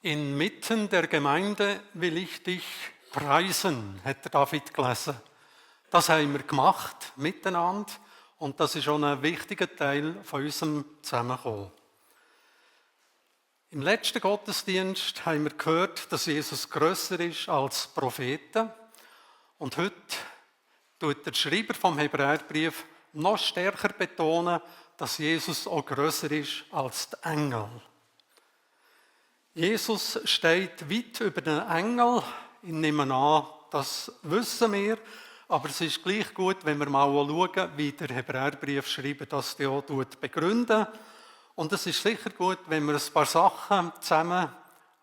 Inmitten der Gemeinde will ich dich preisen, hat der David gelesen. Das haben wir gemacht, miteinander. Und das ist auch ein wichtiger Teil von unserem Zusammenkommen. Im letzten Gottesdienst haben wir gehört, dass Jesus grösser ist als Propheten. Und heute tut der Schreiber vom Hebräerbrief noch stärker betonen, dass Jesus auch grösser ist als die Engel. Jesus steht weit über den Engel. Ich nehme an, das wissen wir. Aber es ist gleich gut, wenn wir mal schauen, wie der Hebräerbriefschreiber das auch begründet. Und es ist sicher gut, wenn wir ein paar Sachen zusammen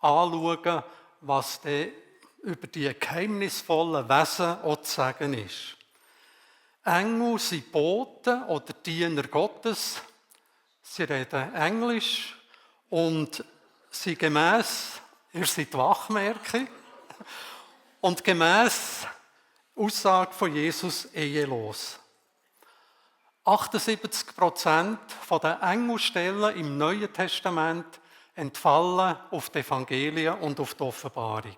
anschauen, was über die geheimnisvollen Wesen auch zu sagen ist. Engel sind Boten oder Diener Gottes. Sie reden Englisch und sind gemäss, ihr seid wach, merke ich, und gemäss Aussage von Jesus ehelos. 78% der Engelstellen im Neuen Testament entfallen auf die Evangelien und auf die Offenbarung.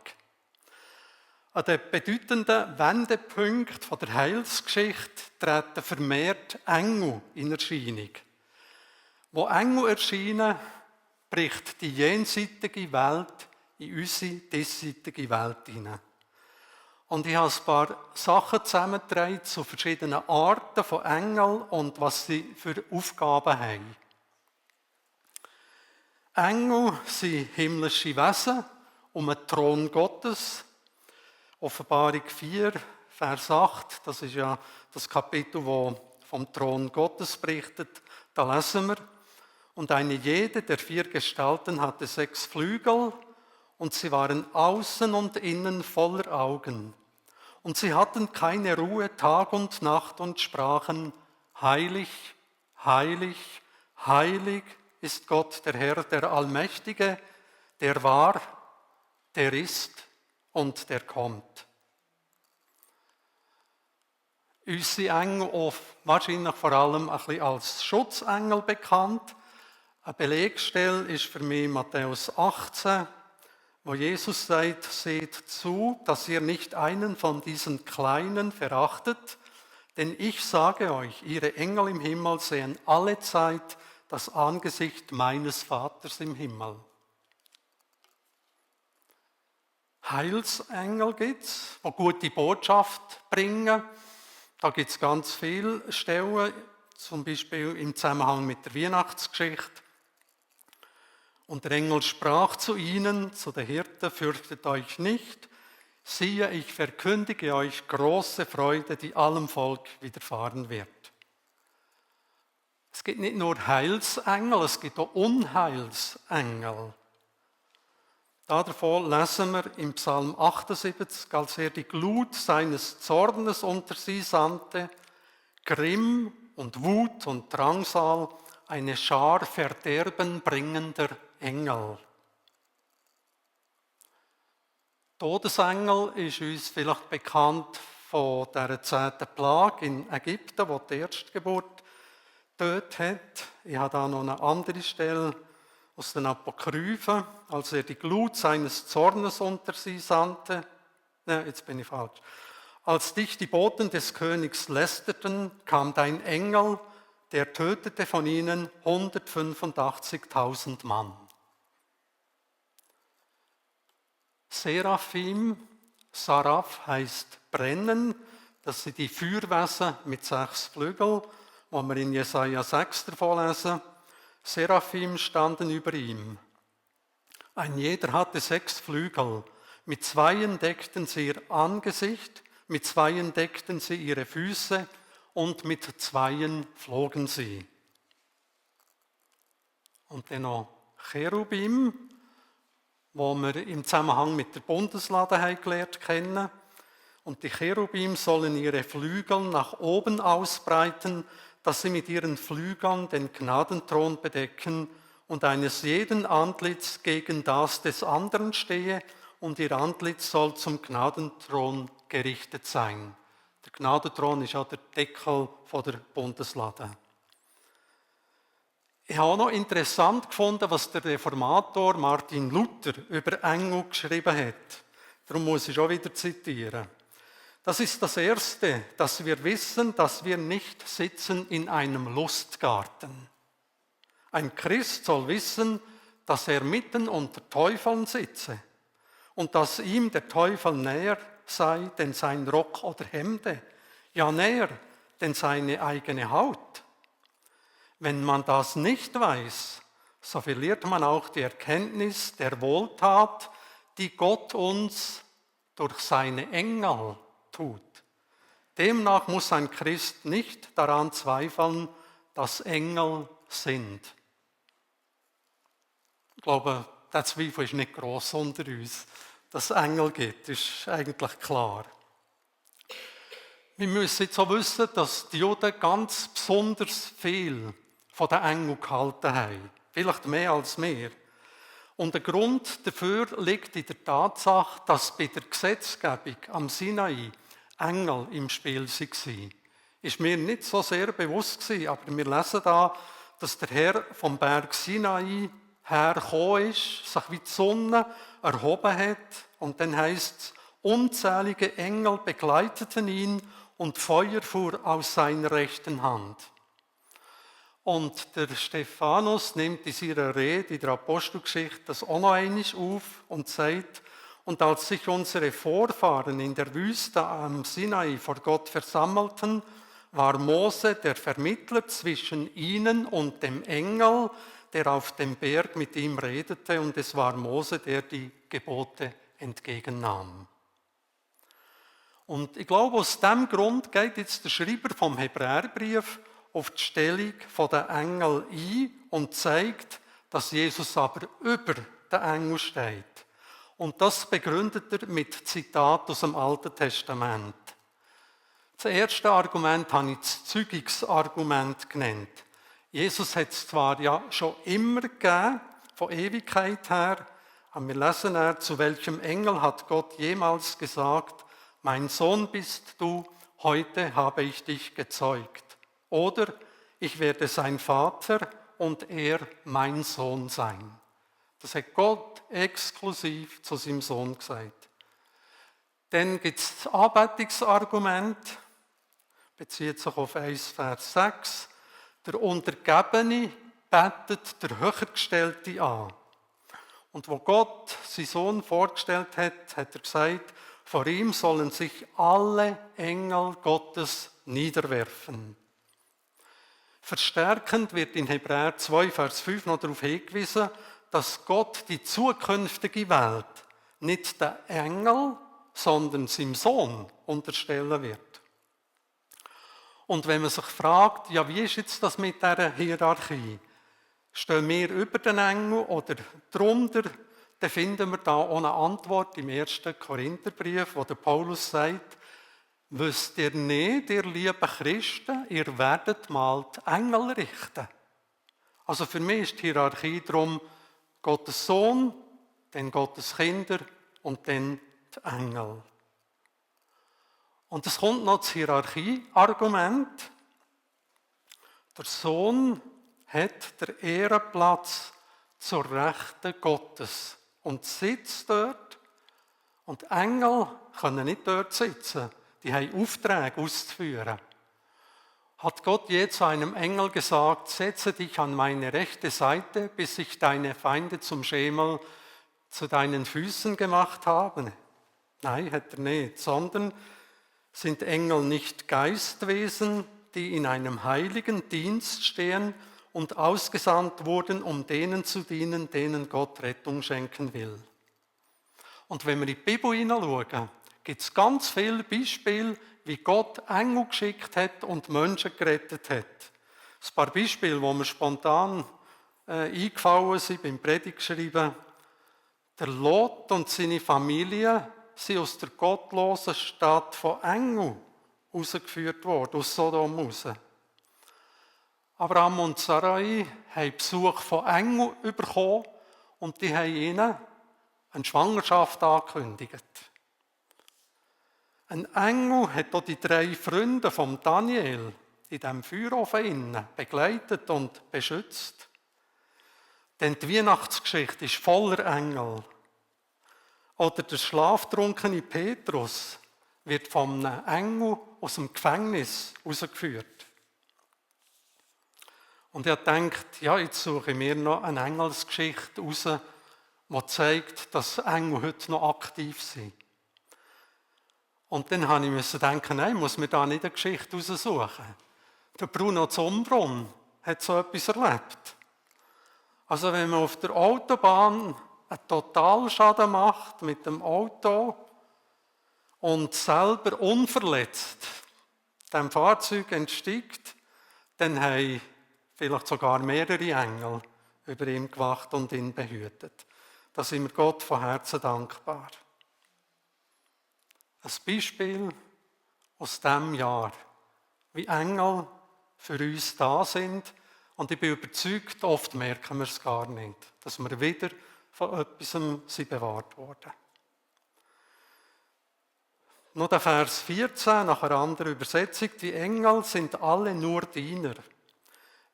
An den bedeutenden Wendepunkten der Heilsgeschichte treten vermehrt Engel in Erscheinung. Wo Engel erscheinen, bricht die jenseitige Welt in unsere diesseitige Welt hinein. Und ich habe ein paar Sachen zusammengetragen zu verschiedenen Arten von Engeln und was sie für Aufgaben haben. Engel sind himmlische Wesen um den Thron Gottes. Offenbarung 4, Vers 8, das ist ja das Kapitel, das vom Thron Gottes berichtet. Da lesen wir: Und eine jede der 4 Gestalten hatte 6 Flügel, und sie waren außen und innen voller Augen. Und sie hatten keine Ruhe Tag und Nacht und sprachen: Heilig, heilig, heilig ist Gott, der Herr, der Allmächtige, der war, der ist und der kommt. Unsere Engel, wahrscheinlich vor allem ein bisschen als Schutzengel bekannt. Eine Belegstelle ist für mich Matthäus 18, wo Jesus sagt: Seht zu, dass ihr nicht einen von diesen Kleinen verachtet, denn ich sage euch, ihre Engel im Himmel sehen alle Zeit das Angesicht meines Vaters im Himmel. Heilsengel gibt es, die gute Botschaft bringen. Da gibt es ganz viele Stellen, zum Beispiel im Zusammenhang mit der Weihnachtsgeschichte. Und der Engel sprach zu ihnen, zu den Hirten: Fürchtet euch nicht, siehe, ich verkündige euch große Freude, die allem Volk widerfahren wird. Es gibt nicht nur Heilsengel, es gibt auch Unheilsengel. Davon lesen wir im Psalm 78, als er die Glut seines Zornes unter sie sandte, Grimm und Wut und Drangsal, eine Schar verderbenbringender Engel. Todesengel ist uns vielleicht bekannt von der 10. Plage in Ägypten, wo die Erstgeburt dort hat. Ich habe da noch eine andere Stelle aus den Apokryphen, als er die Glut seines Zornes unter sie sandte. Jetzt bin ich falsch. Als dich die Boten des Königs lästerten, kam dein Engel, der tötete von ihnen 185.000 Mann. Seraphim, Saraph heißt brennen, das sind die Feuerwesen mit 6 Flügeln, wo wir in Jesaja 6 davon lesen. Seraphim standen über ihm. Ein jeder hatte 6 Flügel. Mit 2 deckten sie ihr Angesicht, mit 2 deckten sie ihre Füße und mit 2 flogen sie. Und dann noch Cherubim, wo wir im Zusammenhang mit der Bundeslade haben gelernt kennen. Und die Cherubim sollen ihre Flügel nach oben ausbreiten, dass sie mit ihren Flügeln den Gnadenthron bedecken und eines jeden Antlitz gegen das des anderen stehe, und ihr Antlitz soll zum Gnadenthron gerichtet sein. Der Gnadenthron ist ja der Deckel von der Bundeslade. Ich habe auch noch interessant gefunden, was der Reformator Martin Luther über Engel geschrieben hat. Darum muss ich auch wieder zitieren. Das ist das Erste, dass wir wissen, dass wir nicht sitzen in einem Lustgarten. Ein Christ soll wissen, dass er mitten unter Teufeln sitze und dass ihm der Teufel näher sei, denn sein Rock oder Hemde, ja näher, denn seine eigene Haut. Wenn man das nicht weiß, so verliert man auch die Erkenntnis der Wohltat, die Gott uns durch seine Engel tut. Demnach muss ein Christ nicht daran zweifeln, dass Engel sind. Ich glaube, der Zweifel ist nicht gross unter uns. Dass es Engel gibt, ist eigentlich klar. Wir müssen jetzt auch wissen, dass die Juden ganz besonders viel von den Engeln gehalten haben. Vielleicht mehr als wir. Und der Grund dafür liegt in der Tatsache, dass bei der Gesetzgebung am Sinai Engel im Spiel waren. Ist mir nicht so sehr bewusst gewesen, aber wir lesen da, dass der Herr vom Berg Sinai hergekommen ist, sich wie die Sonne erhoben hat. Und dann heisst es, unzählige Engel begleiteten ihn und Feuer fuhr aus seiner rechten Hand. Und der Stephanus nimmt in seiner Rede in der Apostelgeschichte das auch noch einmal auf und sagt, und als sich unsere Vorfahren in der Wüste am Sinai vor Gott versammelten, war Mose der Vermittler zwischen ihnen und dem Engel, der auf dem Berg mit ihm redete, und es war Mose, der die Gebote entgegennahm. Und ich glaube, aus diesem Grund geht jetzt der Schreiber vom Hebräerbrief auf die Stellung der Engel ein und zeigt, dass Jesus aber über den Engel steht. Und das begründet er mit Zitat aus dem Alten Testament. Das erste Argument habe ich das Zeugungsargument genannt. Jesus hat es zwar ja schon immer gegeben, von Ewigkeit her, aber wir lesen zu welchem Engel hat Gott jemals gesagt, mein Sohn bist du, heute habe ich dich gezeugt. Oder ich werde sein Vater und er mein Sohn sein. Das hat Gott exklusiv zu seinem Sohn gesagt. Dann gibt es das Anbetungsargument, bezieht sich auf 1 Vers 6. Der Untergebene betet der Höhergestellte an. Und wo Gott seinen Sohn vorgestellt hat, hat er gesagt, vor ihm sollen sich alle Engel Gottes niederwerfen. Verstärkend wird in Hebräer 2, Vers 5 noch darauf hingewiesen, dass Gott die zukünftige Welt nicht den Engel, sondern seinem Sohn unterstellen wird. Und wenn man sich fragt, ja, wie ist jetzt das mit dieser Hierarchie? Stehen wir über den Engel oder drunter? Dann finden wir da auch eine Antwort im 1. Korintherbrief, wo der Paulus sagt, wisst ihr nicht, ihr lieben Christen, ihr werdet mal die Engel richten. Also für mich ist die Hierarchie darum Gottes Sohn, dann Gottes Kinder und dann die Engel. Und es kommt noch das Hierarchieargument. Der Sohn hat den Ehrenplatz zur Rechten Gottes und sitzt dort. Und Engel können nicht dort sitzen. Die haben Aufträge auszuführen. Hat Gott je zu einem Engel gesagt, setze dich an meine rechte Seite, bis ich deine Feinde zum Schemel zu deinen Füßen gemacht habe? Nein, hat er nicht, sondern sind Engel nicht Geistwesen, die in einem heiligen Dienst stehen und ausgesandt wurden, um denen zu dienen, denen Gott Rettung schenken will. Und wenn wir in die Bibel hineinschauen, gibt es ganz viele Beispiele, wie Gott Engel geschickt hat und Menschen gerettet hat. Ein paar Beispiele, die mir spontan eingefallen sind beim Predigtschreiben. Der Lot und seine Familie sind aus der gottlosen Stadt von Engeln rausgeführt worden, aus Sodom raus. Abraham und Sarai haben Besuch von Engeln bekommen und die haben ihnen eine Schwangerschaft angekündigt. Ein Engel hat auch die 3 Freunde von Daniel in diesem Feuerofen begleitet und beschützt. Denn die Weihnachtsgeschichte ist voller Engel. Oder der schlaftrunkene Petrus wird von einem Engel aus dem Gefängnis herausgeführt. Und er denkt, ja, jetzt suche ich mir noch eine Engelsgeschichte raus, die zeigt, dass Engel heute noch aktiv sind. Und dann musste ich denken, nein, muss mir da nicht eine Geschichte raussuchen. Der Bruno Zumbrunn hat so etwas erlebt. Also wenn man auf der Autobahn einen Totalschaden macht mit dem Auto und selber unverletzt dem Fahrzeug entsteigt, dann haben vielleicht sogar mehrere Engel über ihn gewacht und ihn behütet. Da sind wir Gott von Herzen dankbar. Ein Beispiel aus diesem Jahr, wie Engel für uns da sind. Und ich bin überzeugt, oft merken wir es gar nicht, dass wir wieder von etwas sind bewahrt wurden. Noch der Vers 14, nach einer anderen Übersetzung. Die Engel sind alle nur Diener,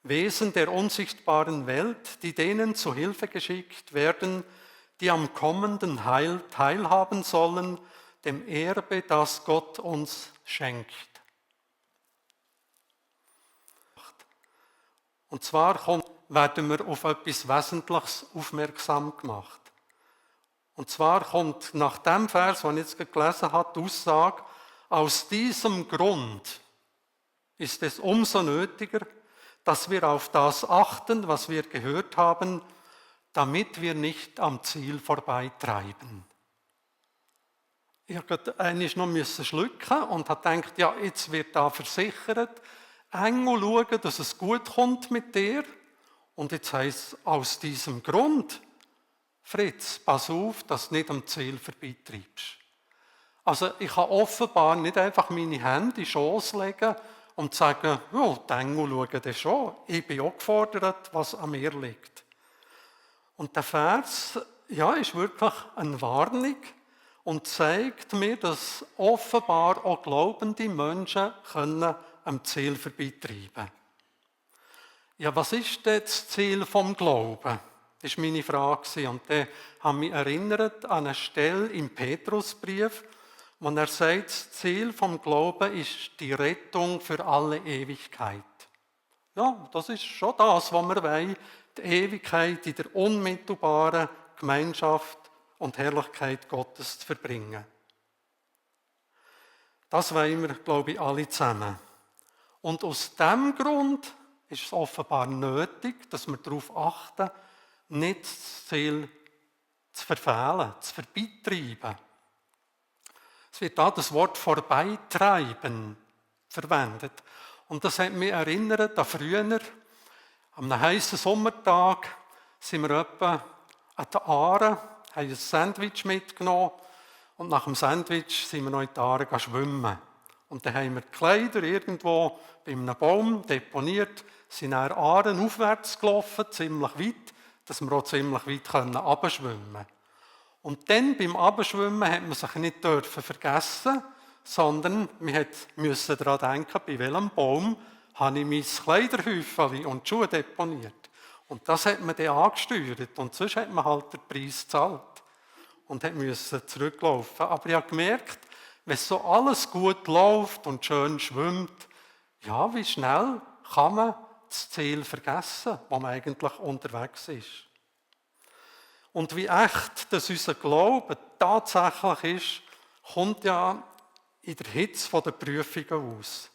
Wesen der unsichtbaren Welt, die denen zu Hilfe geschickt werden, die am kommenden Heil teilhaben sollen, dem Erbe, das Gott uns schenkt. Und zwar werden wir auf etwas Wesentliches aufmerksam gemacht. Und zwar kommt nach dem Vers, den ich jetzt gelesen habe, die Aussage, aus diesem Grund ist es umso nötiger, dass wir auf das achten, was wir gehört haben, damit wir nicht am Ziel vorbeitreiben. Ich musste einmal noch schlucken und habe gedacht, ja, jetzt wird da versichert, Engel schauen, dass es gut kommt mit dir. Und jetzt heisst es, aus diesem Grund, Fritz, pass auf, dass du nicht am Ziel vorbeitreibst. Also ich kann offenbar nicht einfach meine Hände in den Schoss legen und sagen, ja, die Engel schauen das schon. Ich bin auch gefordert, was an mir liegt. Und der Vers, ja, ist wirklich eine Warnung und zeigt mir, dass offenbar auch glaubende Menschen können am Ziel vorbeitreiben können. Ja, was ist denn das Ziel vom Glauben? Das war meine Frage. Und dann habe ich mich erinnert an eine Stelle im Petrusbrief, wo er sagt, das Ziel vom Glauben ist die Rettung für alle Ewigkeit. Ja, das ist schon das, was wir wollen, die Ewigkeit in der unmittelbaren Gemeinschaft und Herrlichkeit Gottes zu verbringen. Das wollen wir, glaube ich, alle zusammen. Und aus diesem Grund ist es offenbar nötig, dass wir darauf achten, nicht das Ziel zu verfehlen, zu vorbeitreiben. Es wird da das Wort vorbeitreiben verwendet. Und das hat mich erinnert an früher, an einem heißen Sommertag, sind wir etwa an der Aare, haben ein Sandwich mitgenommen und nach dem Sandwich sind wir noch in die Aare schwimmen. Und dann haben wir die Kleider irgendwo bei einem Baum deponiert, sind nach Aaren aufwärts gelaufen, ziemlich weit, dass wir auch ziemlich weit runterschwimmen können. Und dann beim Abschwimmen hat man sich nicht vergessen, sondern man musste daran denken, bei welchem Baum habe ich mein Kleiderhäufchen und die Schuhe deponiert. Und das hat man dann angesteuert und sonst hat man halt den Preis gezahlt und musste zurücklaufen. Aber ich habe gemerkt, wenn so alles gut läuft und schön schwimmt, ja, wie schnell kann man das Ziel vergessen, wo man eigentlich unterwegs ist. Und wie echt dass unser Glaube tatsächlich ist, kommt ja in der Hitze der Prüfungen aus.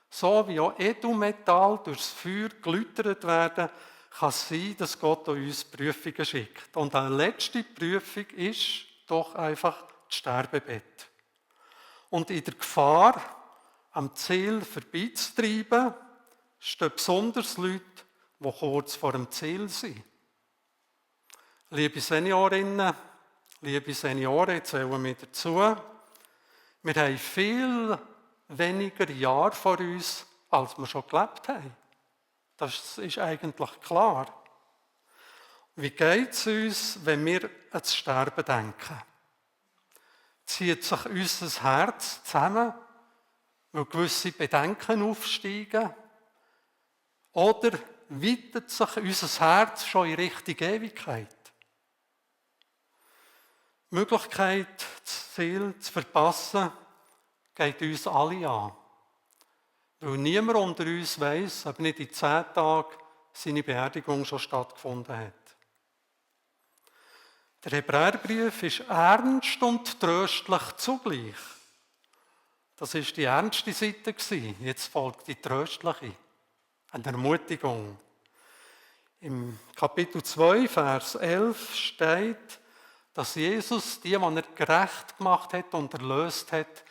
So wie auch Edelmetall durchs Feuer geläutert werden, kann es sein, dass Gott uns Prüfungen schickt. Und eine letzte Prüfung ist doch einfach das Sterbebett. Und in der Gefahr, am Ziel vorbeizutreiben, stehen besonders Leute, die kurz vor dem Ziel sind. Liebe Seniorinnen, liebe Senioren, ich zähle mich dazu. Wir haben viel weniger Jahre vor uns, als wir schon gelebt haben. Das ist eigentlich klar. Wie geht es uns, wenn wir an das Sterben denken? Zieht sich unser Herz zusammen, weil gewisse Bedenken aufsteigen? Oder weitet sich unser Herz schon in Richtung Ewigkeit. Die Möglichkeit, das Ziel zu verpassen, geht uns alle an. Weil niemand unter uns weiss, ob nicht in 10 Tagen seine Beerdigung schon stattgefunden hat. Der Hebräerbrief ist ernst und tröstlich zugleich. Das war die ernste Seite. Jetzt folgt die tröstliche, eine Ermutigung. Im Kapitel 2, Vers 11 steht, dass Jesus die er gerecht gemacht hat und erlöst hat,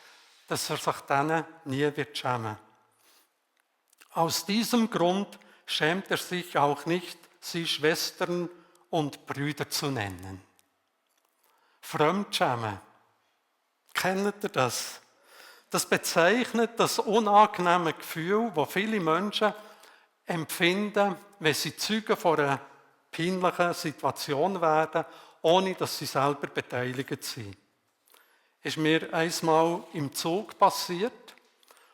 dass er sich denen nie wird schämen. Aus diesem Grund schämt er sich auch nicht, sie Schwestern und Brüder zu nennen. Fremdschämen. Kennt ihr das? Das bezeichnet das unangenehme Gefühl, das viele Menschen empfinden, wenn sie Zeugen von einer peinlichen Situation werden, ohne dass sie selber beteiligt sind. Ist mir einmal im Zug passiert,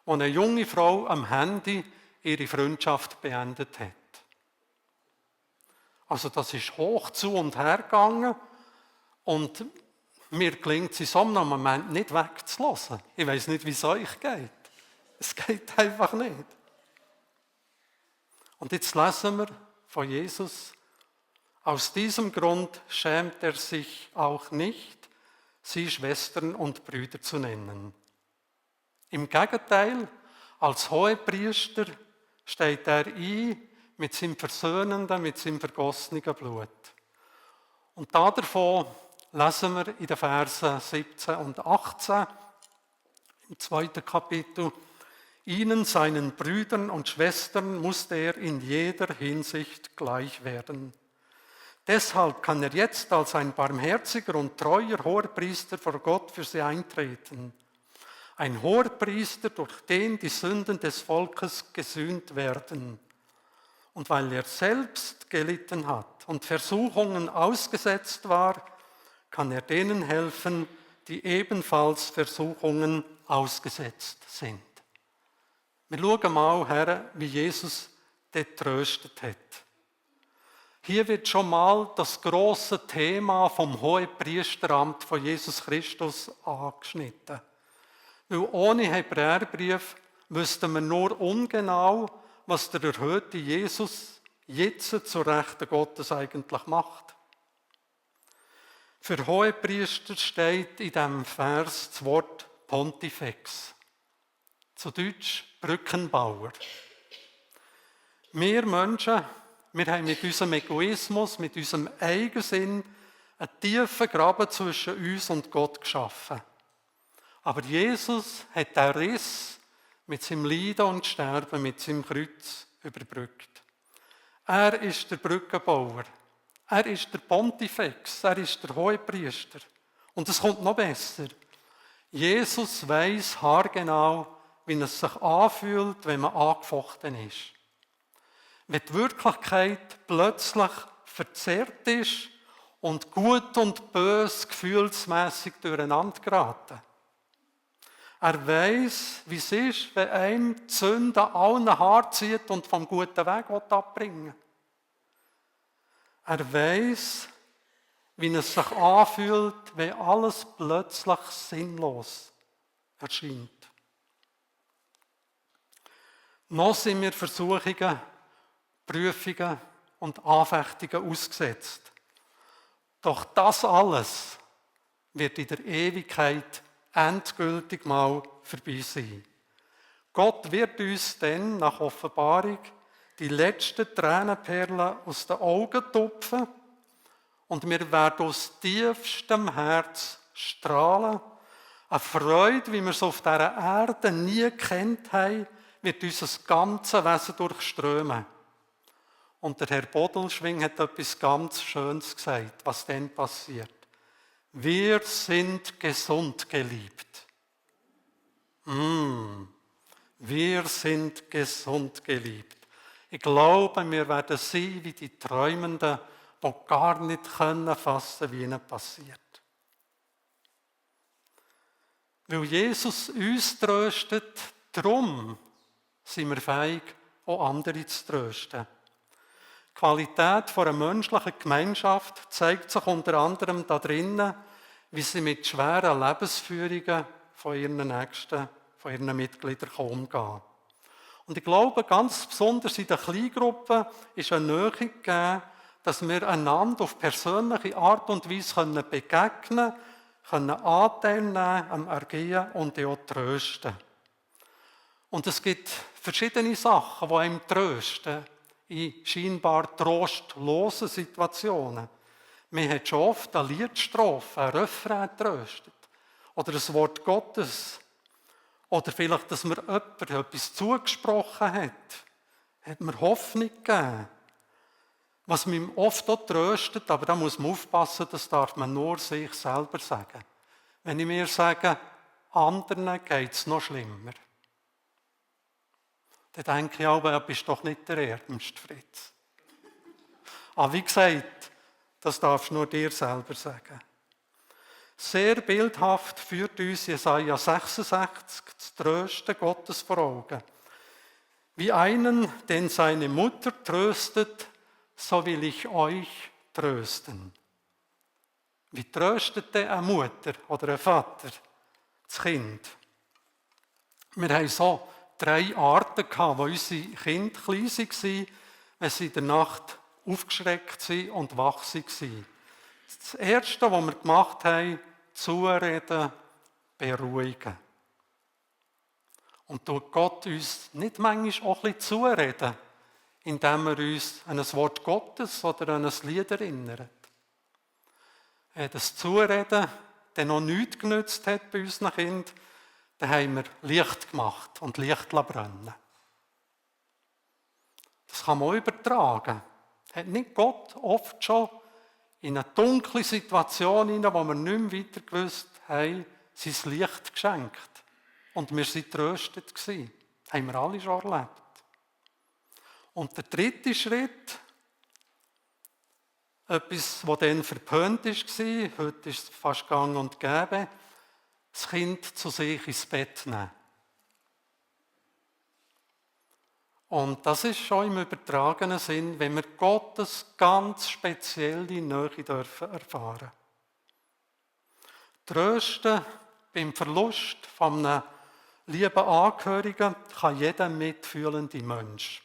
wo eine junge Frau am Handy ihre Freundschaft beendet hat. Also das ist hoch zu und her gegangen und mir gelingt es in so einem Moment nicht wegzulassen. Ich weiß nicht, wie es euch geht. Es geht einfach nicht. Und jetzt lesen wir von Jesus, aus diesem Grund schämt er sich auch nicht, sie Schwestern und Brüder zu nennen. Im Gegenteil, als Hohepriester steht er ein mit seinem versöhnenden, mit seinem vergossenen Blut. Und davon lesen wir in den Versen 17 und 18 im 2. Kapitel. Ihnen, seinen Brüdern und Schwestern, musste er in jeder Hinsicht gleich werden. Deshalb kann er jetzt als ein barmherziger und treuer Hohepriester vor Gott für sie eintreten. Ein Hohepriester, durch den die Sünden des Volkes gesühnt werden. Und weil er selbst gelitten hat und Versuchungen ausgesetzt war, kann er denen helfen, die ebenfalls Versuchungen ausgesetzt sind. Wir schauen mal her, wie Jesus dort tröstet hat. Hier wird schon mal das grosse Thema vom Hohepriesteramt von Jesus Christus angeschnitten. Weil ohne Hebräerbrief wüssten wir nur ungenau, was der erhöhte Jesus jetzt zur Rechten Gottes eigentlich macht. Für Hohepriester steht in diesem Vers das Wort Pontifex. Zu Deutsch Brückenbauer. Wir Menschen, wir haben mit unserem Egoismus, mit unserem Eigensinn einen tiefen Graben zwischen uns und Gott geschaffen. Aber Jesus hat den Riss mit seinem Leiden und Sterben, mit seinem Kreuz überbrückt. Er ist der Brückenbauer. Er ist der Pontifex. Er ist der Hohepriester. Und es kommt noch besser. Jesus weiss haargenau, wie es sich anfühlt, wenn man angefochten ist. Wenn die Wirklichkeit plötzlich verzerrt ist und Gut und Böse gefühlsmässig durcheinander geraten. Er weiss, wie es ist, wenn einem die Sünde an allen Haaren zieht und vom guten Weg abbringen will. Er weiss, wie es sich anfühlt, wenn alles plötzlich sinnlos erscheint. Noch sind wir Versuchungen, Prüfungen und Anfechtungen ausgesetzt. Doch das alles wird in der Ewigkeit endgültig mal vorbei sein. Gott wird uns dann nach Offenbarung die letzten Tränenperlen aus den Augen tupfen und wir werden aus tiefstem Herz strahlen. Eine Freude, wie wir es auf dieser Erde nie gekannt haben, wird unser ganzes Wesen durchströmen. Und der Herr Bodelschwing hat etwas ganz Schönes gesagt, was dann passiert. Wir sind gesund geliebt. Wir sind gesund geliebt. Ich glaube, wir werden sein wie die Träumenden, die gar nicht fassen können, wie ihnen passiert. Weil Jesus uns tröstet, darum sind wir fähig, auch andere zu trösten. Qualität einer menschlichen Gemeinschaft zeigt sich unter anderem darin, wie sie mit schweren Lebensführungen von ihren Nächsten, von ihren Mitgliedern umgehen. Und ich glaube, ganz besonders in den Kleingruppen ist eine Nähe gegeben, dass wir einander auf persönliche Art und Weise begegnen können, Anteil nehmen am Ergehen und auch trösten. Und es gibt verschiedene Sachen, die einem trösten, in scheinbar trostlosen Situationen. Man hat schon oft eine Liedstrophe, ein Refrain tröstet. Oder ein Wort Gottes. Oder vielleicht, dass mir jemand etwas zugesprochen hat mir Hoffnung gegeben. Was mich oft auch tröstet, aber da muss man aufpassen, das darf man nur sich selber sagen. Wenn ich mir sage, anderen geht es noch schlimmer, dann denke ich auch, du bist doch nicht der Ärmste, Fritz. Aber wie gesagt, das darfst nur dir selber sagen. Sehr bildhaft führt uns Jesaja 66 das Trösten Gottes vor Augen. Wie einen, den seine Mutter tröstet, so will ich euch trösten. Wie tröstet denn eine Mutter oder ein Vater das Kind? Wir haben so 3 Arten gehabt, wo unsere Kinder klein waren, wenn sie in der Nacht aufgeschreckt waren und wach waren. Das Erste, was wir gemacht haben, zureden, beruhigen. Und tut Gott uns nicht manchmal auch ein bisschen zureden, indem er uns an ein Wort Gottes oder an ein Lied erinnert. Das Zureden, das noch nichts genützt hat bei unseren Kindern, dann haben wir Licht gemacht und Licht brennen. Das kann man auch übertragen. Hat nicht Gott oft schon in eine dunkle Situation hinein, wo wir nicht mehr weiter gewusst haben, sein Licht geschenkt. Und wir waren tröstet. Das haben wir alle schon erlebt. Und der 3. Schritt, etwas, das dann verpönt war, heute ist es fast gang und gäbe, das Kind zu sich ins Bett nehmen. Und das ist schon im übertragenen Sinn, wenn wir Gottes ganz spezielle Nähe erfahren dürfen. Trösten beim Verlust von einem lieben Angehörigen kann jeder mitfühlende Mensch.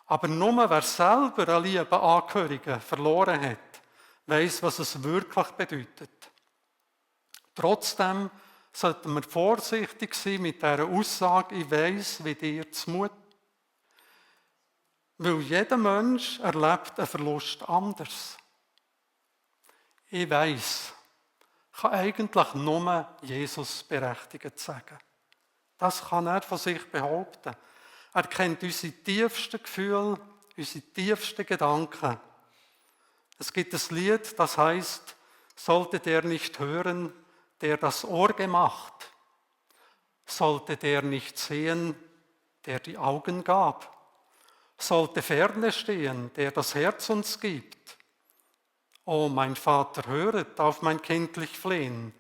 Aber nur wer selber einen lieben Angehörigen verloren hat, weiss, was es wirklich bedeutet. Trotzdem sollten wir vorsichtig sein mit dieser Aussage, ich weiss, wie dir zumut. Weil jeder Mensch erlebt einen Verlust anders. Ich weiss, kann eigentlich nur Jesus berechtigt sagen. Das kann er von sich behaupten. Er kennt unsere tiefsten Gefühle, unsere tiefsten Gedanken. Es gibt ein Lied, das heißt, sollte der nicht hören, der das Ohr gemacht, sollte der nicht sehen, der die Augen gab, sollte ferne stehen, der das Herz uns gibt. O mein Vater, höret auf mein kindlich Flehen,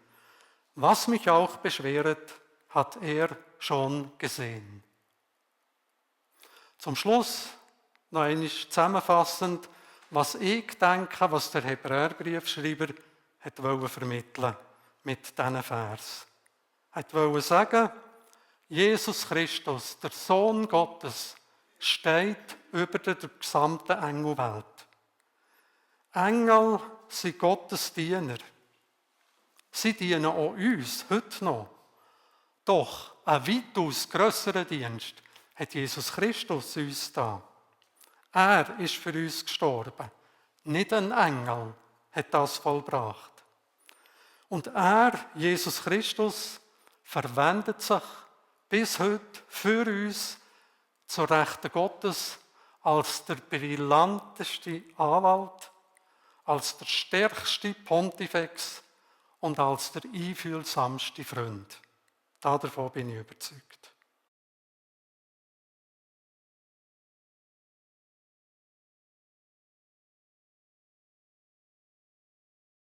was mich auch beschweret, hat er schon gesehen. Zum Schluss noch einmal zusammenfassend, was ich denke, was der Hebräerbriefschreiber vermitteln mit diesen Vers. Er wollte sagen, Jesus Christus, der Sohn Gottes, steht über der gesamten Engelwelt. Engel sind Gottes Diener. Sie dienen auch uns, heute noch. Doch ein weitaus grösseren Dienst hat Jesus Christus uns da. Er ist für uns gestorben. Nicht ein Engel hat das vollbracht. Und er, Jesus Christus, verwendet sich bis heute für uns zur Rechten Gottes als der brillanteste Anwalt, als der stärkste Pontifex und als der einfühlsamste Freund. Davon bin ich überzeugt.